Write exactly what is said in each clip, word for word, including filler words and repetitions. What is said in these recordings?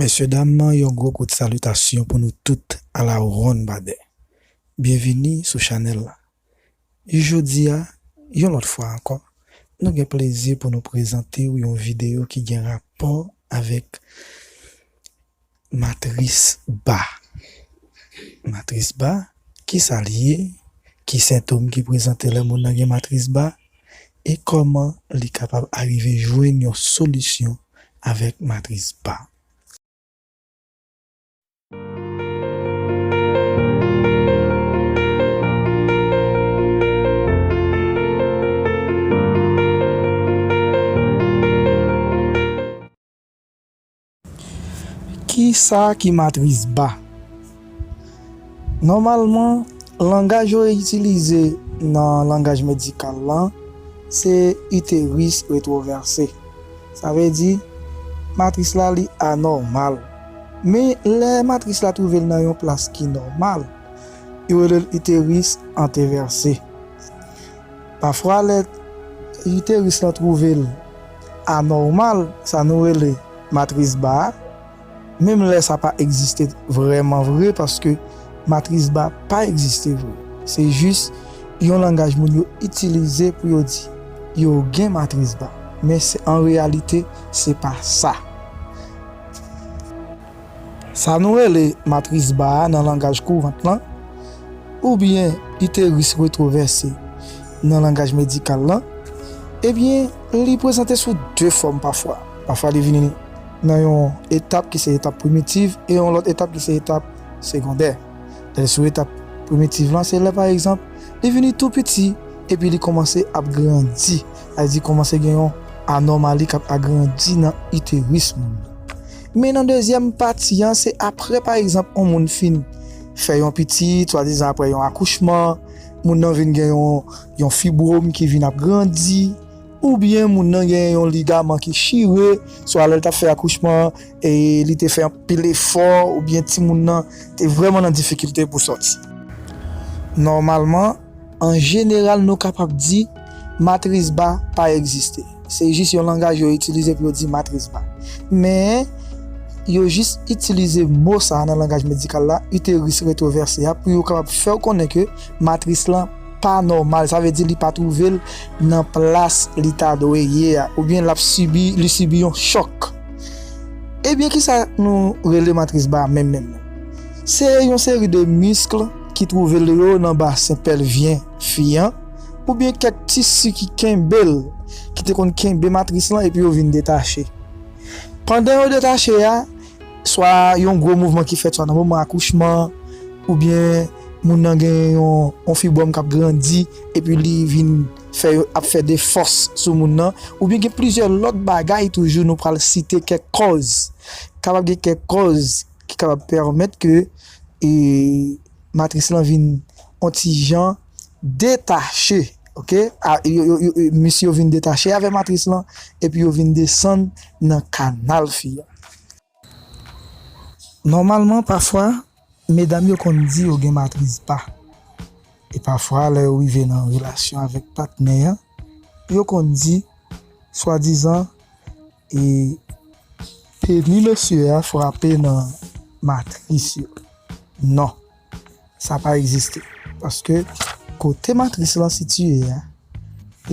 Mesye dam, yon gwo kout salitasyon pou nou tout a la ronn badè. Byenvini sou chanèl la. Jodi a, yon lòt fwa ankò, nou gen plezi pou nou prezante w yon videyo ki gen rapò avèk matris ba. Matris ba, kisa l ye? Ki sentòm ki prezante lè moun nan gen matris ba? E kòman li kapab arive jwenn yon solisyon avèk matris ba? Kisa ki matris ba? Nòmalman, langaj yo itilize nan langaj medikal lan, se iteris retwovèse. Sa vle di, matris la li anòmal. Men lè matris la twouve l nan yon plas ki nòmal, yo rele l iteris antevèse. Pafwa, lè iteris lan twouve l anòmal, sa nou rele matris ba a, menm lè sa pa egziste vrèman vre, paske matris ba pa egziste vre. Se jis yon langaj moun yo itilize pou yo di yo gen matris ba. Men se, an reyalite, se pa sa. Sa nou rele matris ba a nan langaj kourant lan, oubyen iteris retwovèse nan langaj medikal lan, ebyen, li prezante sou de fòm pafwa. Pafwa, li vini nan yon etap ki se etap primitiv e yon lòt etap ki se etap segondè. Lè sou etap primitiv lan, se lè, pa egzanp, li vini tou piti epi li kòmanse ap grandi. Sa vle di, kòmanse gen yon anòmali k ap agrandi nan iteris moun nan. Men nan dezyèm pati an, se apre, pa egzanp, yon moun fin fè yon pitit, swadizan apre yon akouchman, moun nan vin gen yon, yon fibwòm ki vin ap grandi, oubyen moun nan gen yon ligaman ki chire, swa lè l t ap fè akouchman, e li te fè anpil efò, oubyen timoun nan te vrèman nan difikilte pou sòti. Nòmalman, an jeneral, nou kapab di matris ba pa egziste. Se jis yon langaj yo itilize pou yo di matris ba. Men, yo jis itilize mo sa a nan langaj medikal la, iteris retwovèse a, pou yo kapab fè w konnen ke matris lan pa nòmal. Sa vle di li pa twouve l nan plas li ta dwe ye a, oubyen l ap sibi, li sibi yon chòk. Ebyen, kisa nou rele matris ba menm, menm, menm? Se yon seri de misk ki twouve l yo nan basen pèlvyen fi an, oubyen kèk tisi ki kenbe l, ki te konn kenbe matris lan, epi yo vin detache. Pandan yo detache a, swa yon gwo mouvman ki fèt, swa nan moman akouchman, oubyen moun nan gen yon, yon fibwòm k ap grandi, epi li vin fè yo, ap fè de fòs sou moun nan, oubyen gen plizyè lòt bagay toujou, nou pral site kèk kòz. Kapab gen kèk kòz ki kapab pèmèt ke, e, matris lan vin on ti jan detache, oke? A, yo, yo, yo, yo, misye yo vin detache avè matris lan, epi yo vin desann nan kanal fi a. Nòmalman, pafwa, medam yo konn di yo gen matris ba. E pafwa, lè yo rive nan relasyon avèk patnè an, yo konn di, swadizan, e peni mesye a frape nan matris yo. Non, sa pa egziste. Paske kote matris lan sitiye a,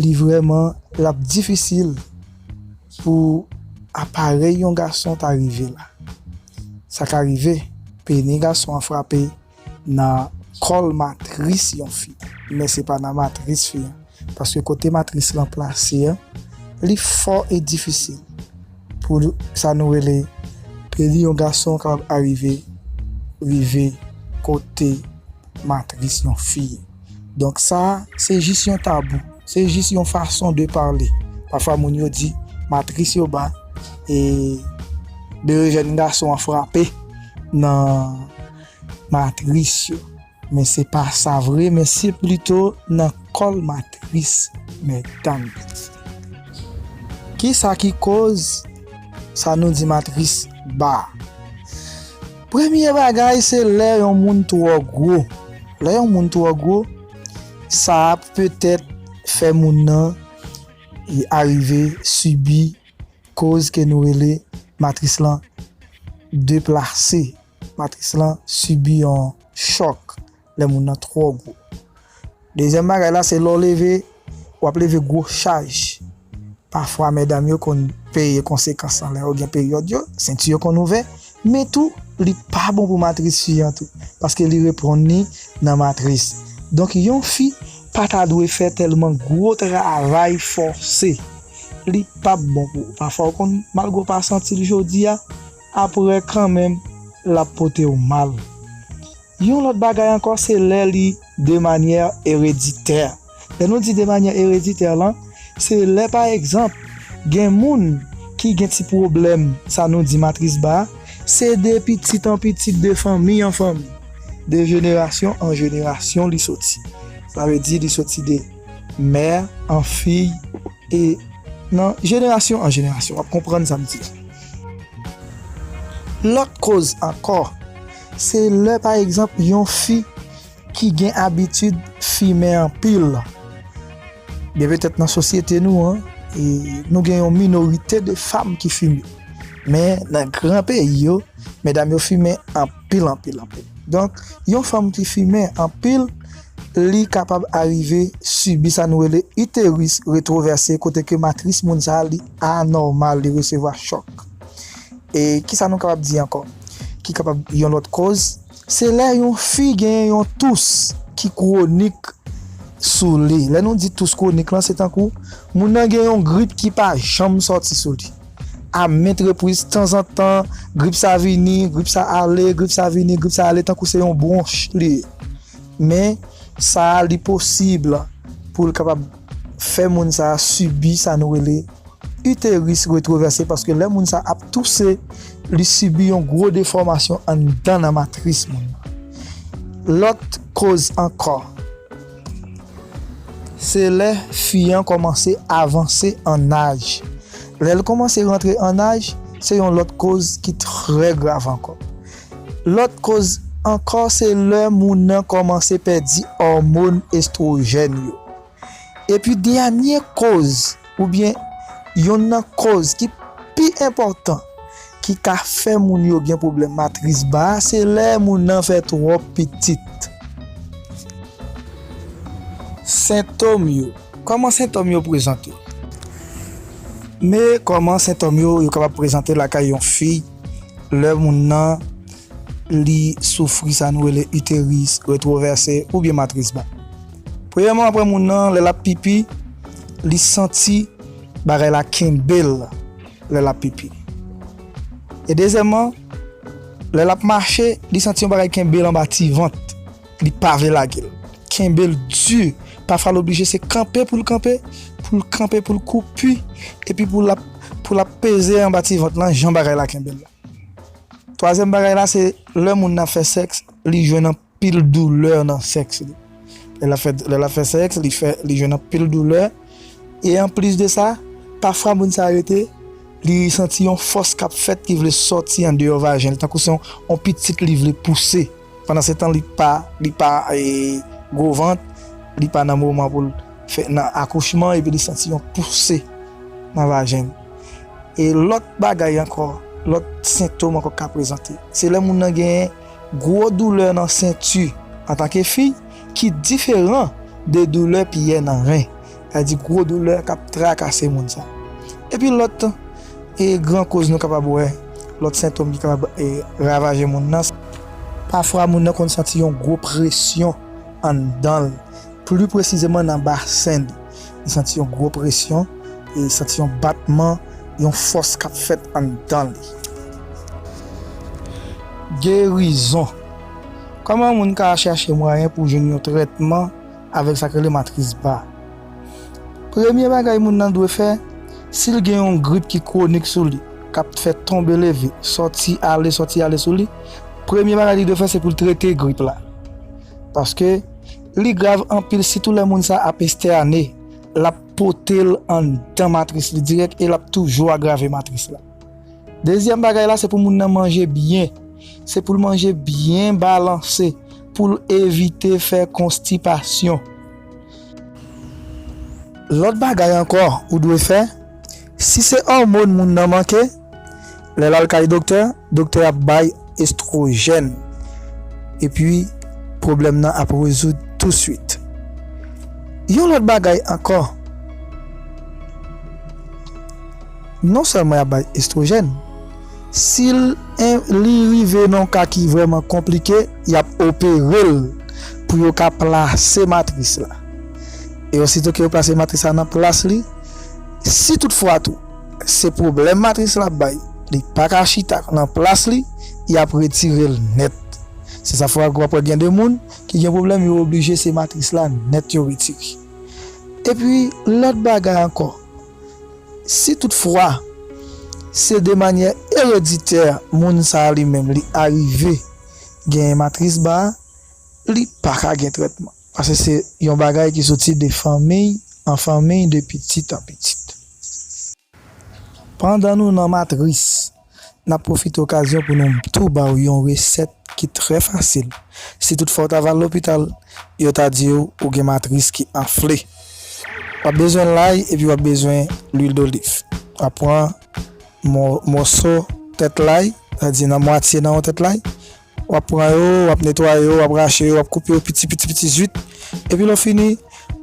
li vrèman, l ap difisil pou aparèy yon gason ta rive la. Sa ka rive, peni gason an frape nan kòl matris yon fi, men se pa nan matris fi an. Paske kote matris lan plase an, li fò e difisil pou sa nou rele peni yon gason kapab arive, rive kote matris yon fi. Donk sa, se jis yon tabou, se jis yon fason de pale. Pafwa moun yo di matris yo ba, e berejèn gason an frape nan matris yo. Men se pa sa vre, men se plito nan kòl matris medam yo. Kisa ki koz sa nou di matris ba? Premye bagay, se lè yon moun twò gwo. Lè yon moun twò gwo, sa ap petèt fè moun nan, e, arive sibi koz ke nou rele matris lan deplase. Matris lan sibi yon chòk lè moun nan twò gwo. Dezyèm bagay la, se lè w leve, w ap leve gwo chaj. Pafwa, medam yo konn peye konsekans lan lè yo gen peryòd yo, senti yo konn ouvè, men tou, li pa bon pou matris fi an tou, paske li reponn li nan matris. Donk, yon fi pa ta dwe fè tèlman gwo travay fòse. Li p ap bon pou ou. Pafwa, w konn, malgre w pa santi l jodi a, apre, kanmenm, l ap pote w mal. Yon lòt bagay ankò, se lè li de manyè ereditè. Lè nou di de manyè ereditè lan, se lè, pa egzanp, gen moun ki gen ti pwoblèm, sa nou di matris ba a, se de pitit an pitit, de fanmi an fanmi, de jenerasyon an jenerasyon li soti. Sa vle di li soti de mè an fi, e nan jenerasyon an jenerasyon. W ap konprann sa m di la. Lòt koz ankò, se lè, pa egzanp, yon fi ki gen abitid fimen anpil. Byen, petèt nan sosyete nou an, e nou gen yon minorite de fanm ki fimen. Men nan gran peyi yo, medam yo fimen anpil, anpil, anpil. Donk, yon fanm ki fimen anpil, li kapab arive sibi sa nou rele iteris retwovèse, kote ke matris moun sa a, li anòmal, li resevwa chòk. E kisa nou kapab di ankò? Ki kapab yon lòt koz, se lè yon fi gen yon tous ki kwonik sou li. Lè nou di tous kwonik lan, se tankou moun nan gen yon grip ki pa janm sòti sou li. A ment repriz, tanzantan, grip sa vini, grip sa ale, grip sa vini, grip sa ale, tankou se yon bwonch li ye. Men, sa a, li posib pou l kapab fè moun sa a sibi sa nou rele iteris retwovèse, paske lè moun sa ap touse, li sibi yon gwo defòmasyon anndan nan matris moun nan. Lòt koz ankò, se lè fi an kòmanse avanse an aj. Lè l kòmanse rantre an aj, se yon lòt koz ki trè grav ankò. Lòt koz ankò, se lè moun nan kòmanse pèdi òmòn estwojèn yo. Epi dènye koz, oubyen yonn nan koz ki pi enpòtan, ki ka fè moun yo gen pwoblèm matris ba a, se lè moun nan fè twòp pitit. Sentòm yo. Kòman sentòm yo prezante? Men kòman sentòm yo, yo kapab prezante lakay yon fi lè moun nan li soufri sa nou rele iteris retwovèse oubyen matris ba. Premyèman, apre moun nan, lè l ap pipi, li santi bagay la kenbe l lè l ap pipi. E dezyèmman, lè l ap mache, li santi yon bagay kenbe l anba ti vant. Li pa vle lage l. Kenbe l di. Pafwa l oblije se kanpe pou l kanpe, pou l kanpe, pou l koupi, epi pou l ap, pou l ap peze anba ti vant lan, jan bagay la kenbe l la. Twazyèm bagay la, se lè moun nan ap fè sèks, li jwenn anpil doulè nan sèks li. Lè l ap fè, lè l ap fè sèks, li fè, li jwenn anpil doulè. E anplis de sa, pafwa moun sa rete, li santi yon fòs k ap fèt ki vle sòti andeyò vajen li, tankou se yon, yon pitit li vle pouse. Pandansetan, li pa, li pa, e, gwo vant, li pa nan moman pou l fè, nan akouchman, epi li santi yon pouse nan vajen li. E lòt bagay ankò, lòt sentòm ankò ka prezante, se lè moun nan genyen gwo doulè nan senti antanke fi, ki diferan de doulè piyè nan ren. Sa vle di gwo doulè k ap trakase moun sa. Epi lòt, e, gran koz nou kapab wè, lòt sentòm ki kapab, e, ravaje moun nan. Pafwa, moun nan konn santi yon gwo presyon anndan l, pli presizeman nan basen li. Li santi yon gwo presyon, e santi yon batman, yon fòs k ap fèt anndan li. Gerizon. Kòman moun ka chèche mwayen pou jwenn yon trètman avèk sa k rele matris ba? Premye bagay moun nan dwe fè, si l gen yon grip ki kwonik sou li, k ap fè tonbe leve, sòti ale, sòti ale sou li, premye bagay li dwe fè, se pou l trete grip la. Paske li grav anpil, sitou lè moun sa ap estène, l ap pote l anndan matris li dirèk e l ap toujou agrave matris la. Dezyèm bagay la, se pou moun nan manje byen. Se pou l manje byen balanse, pou l evite fè konstipasyon. Lòt bagay ankò ou dwe fè, si se òmòn moun nan manke, Lè l al kay doktè, doktè ap bay estwojèn. Epi, pwoblèm nan ap rezoud touswit. Yon lòt bagay ankò, non sèlman y ap bay estwojèn, si l, en, li rive nan yon ka ki vrèman konplike, y ap opere l pou yo ka plase matris la. E osito ke yo plase matris la nan plas li, si toutfwa tou, se pwoblèm matris la ap bay, li pa ka chita nan plas li, y ap retire l nèt. Se sa fè w ap wè gen de moun ki gen pwoblèm, yo oblije se matris la nèt yo retire. Epi, lòt bagay ankò, si toutfwa se de manyè ereditè moun sa a li menm li arive genyen matris ba a, li pa ka gen trètman. Paske se yon bagay ki soti de fanmiy an fanmiy, de pitit an pitit. Pandan nou nan matris, n ap pwofite okazyon pou nou tou ba w yon resèt ki trè fasil. Si toutfwa w ta va al lopital, yo ta di w ou gen matris ki anfle. W ap bezwen lay epi w ap bezwen lwil doliv. W ap pran mò-, mòso tèt lay, sa di nan mwatye nan yon tèt lay, w ap pran yo, w ap netwaye yo, w ap rache yo, w ap koupe yo piti, piti, piti zwit. Epi lè w fini,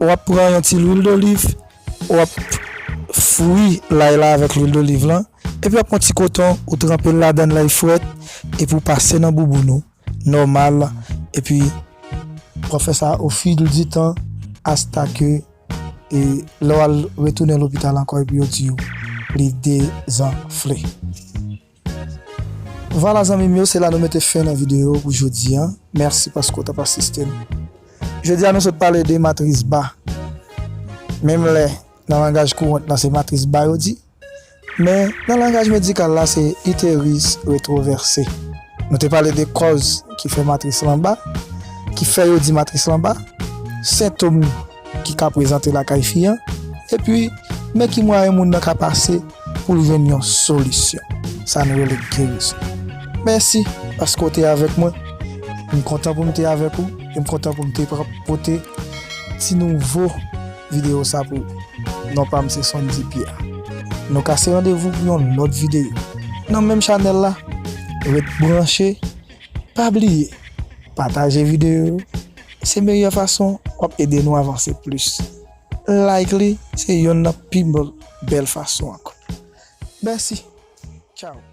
w ap pran yon ti lwil doliv, w ap fri lay la avèk lwil doliv lan. Epi w ap pran ti koton, ou tranpe l ladan l lè l frèt, epi w pase nan bouboun ou, nòmal. Epi w ap fè sa au fil du temps, asta ke, e, lè w al retounen lopital ankò, epi yo di w li dezanfle. Vwala zanmi m yo, se la nou mete fen nan videyo pou jodi a. Mèsi paske w t ap asiste n. Jodi a nou sot pale de matris ba. Menm lè nan langaj kourant lan se matris ba yo di, men nan langaj medikal la se iteris retwovèse. Nou te pale de kòz ki fè matris lan ba, ki fè yo di matris lan ba, sentòm ki ka prezante lakay fi an, epi men ki mwayen moun nan ka pase pou l jwenn yon solisyon. Sa nou rele gerizon. Mèsi paske w te avèk mwen. M kontan pou m te avèk ou, e m kontan pou m te pran, pote ti nouvo videyo sa pou ou. Non pa m se Sondy Pierre. Nou kase randevou pou yon lòt videyo. Nan menm chanèl la, ret branche, pa bliye, pataje videyo yo. Se meyè fason w ap ede nou avanse plis. Like li, se yonn nan pi bèl, bèl fason ankò. Mèsi. Tchao.